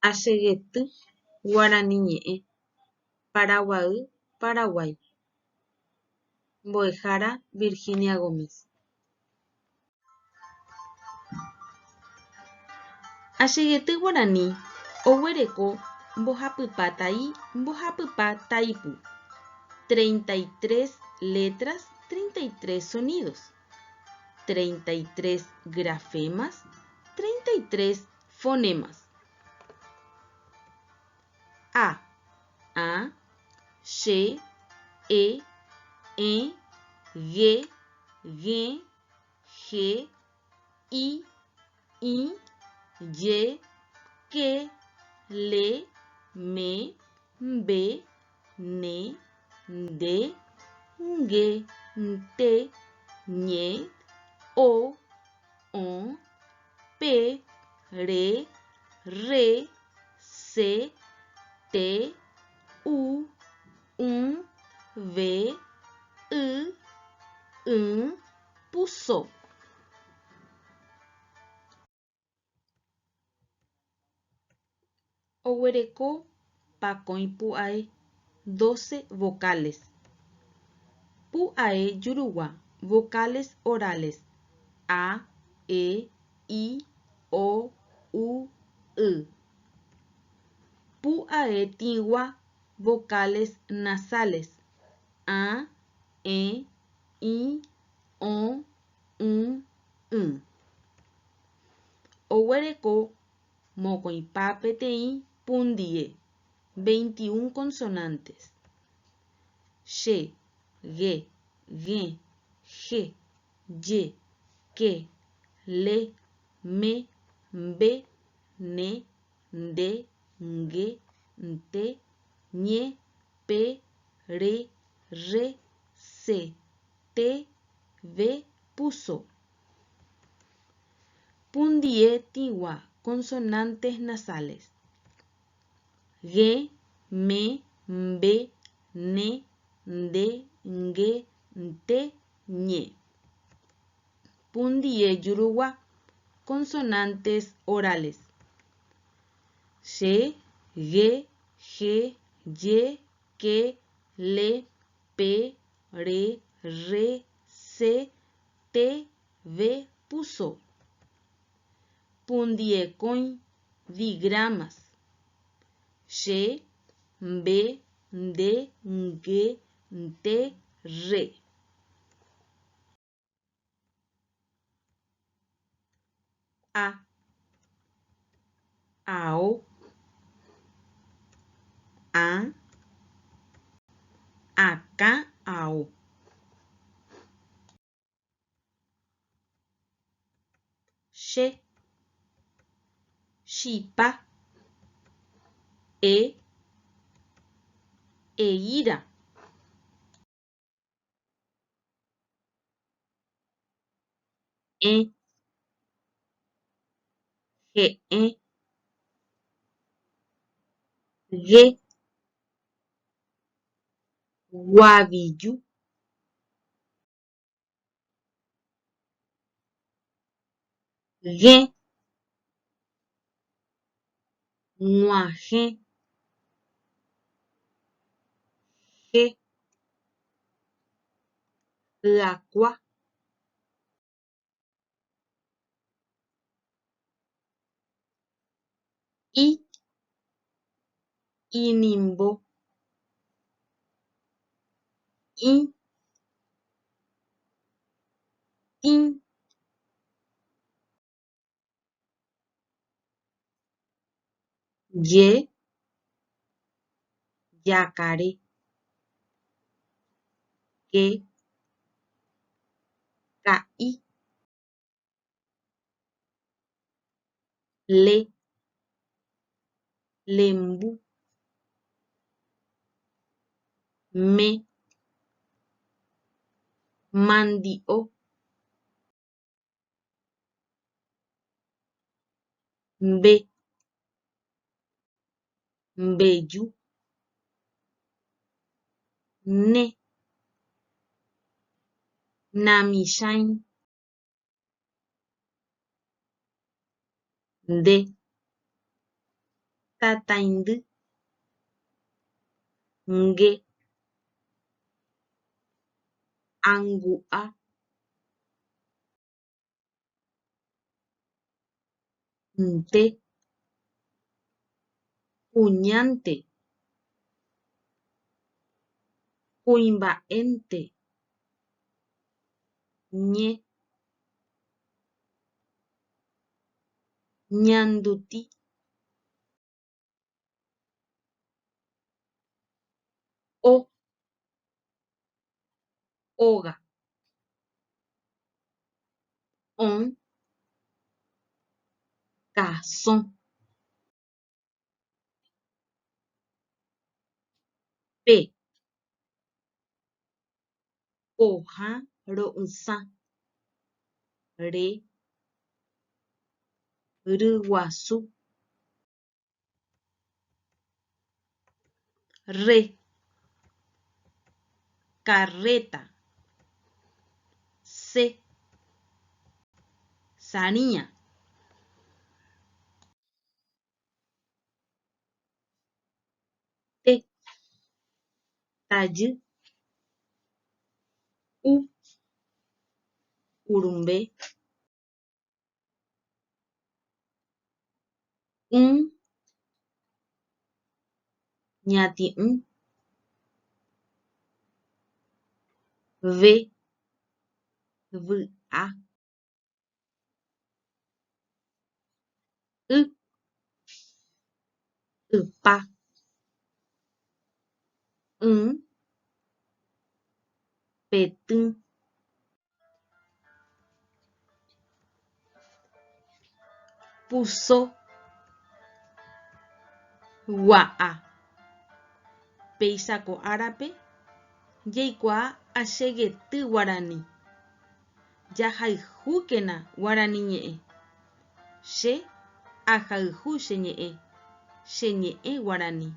Achegety Guarani ñe'ẽ. Paraguay, Paraguái. Mbo'ehára Virginia Gómez. Achegety Guarani oguereko mbohapypa tai mbohapypa taipu, 33 letras, 33 sonidos, 33 grafemas, 33 fonemas. A, ã, che, e, ẽ, ge, gẽ, he, i, ĩ, ye, ke, le, me, mbe, ne, nde, nge, nte, ñe, o, õ, pe, re, rre, se, te, u, ũ, ve, y, ỹ, puso. Oguereko pakõi pu'ae, doce vocales. Pu'ae jurugua, vocales orales, a, e, i, o, u, y. Pu'ae tĩgua, vocales nasales, ã, ẽ, ĩ, õ, ũ, y. Oguereko mokõipa peteĩ pundie, veintiún consonantes. Che, ge, gẽ, he, je, ke, le, me, mbe, ne, nde, nge, nte, ñe, pe, re, rre, se, te, ve, puso. Pundie tĩgua, consonantes nasales. Ge, me, mbe, ne, nde, nge, nte, ñe. Pundie jurugua, consonantes orales. Che, ge, he, ye, ke, le, pe, re, rre, se, te, ve, puso. Pundiekõi, digramas. Che, mbe, nde, nge, nte, re. A, ao, ã, akã ao. Che, chipa, e, eíra. Ẽ, he'ẽ, ge, guaviju. Gẽ, g̃uahẽ, he, hyakua. I, inimbo. Ĩ, tĩ. Je, jakare. Ke, ka'i. Le, lembu. Me, mandi'o. Mbe, mbeju. Ne, namichãi. Nde, Tataindy. Nge. Angu'a. Nte. Kuñánte. Kuimba'énte. Ñe. Ñanduti. O. Óga. Õ. Kasõ. Pe. Pohã ro'ysã. Re. Ryguasu. Re. Karréta. Se. Saríã. Te. Tajy. U. Urumbe. Ũ. Ñati'ũ. Ve. Vy'a. Y. Ypa. Ỹ. Petỹ. Puso. Gua'a. Péicha ko árape jaikuaa achegety guarani. Jahayhúkena guarani ñe'ẽ. Che ahayhu che ñe'ẽ, che ñe'ẽ guarani.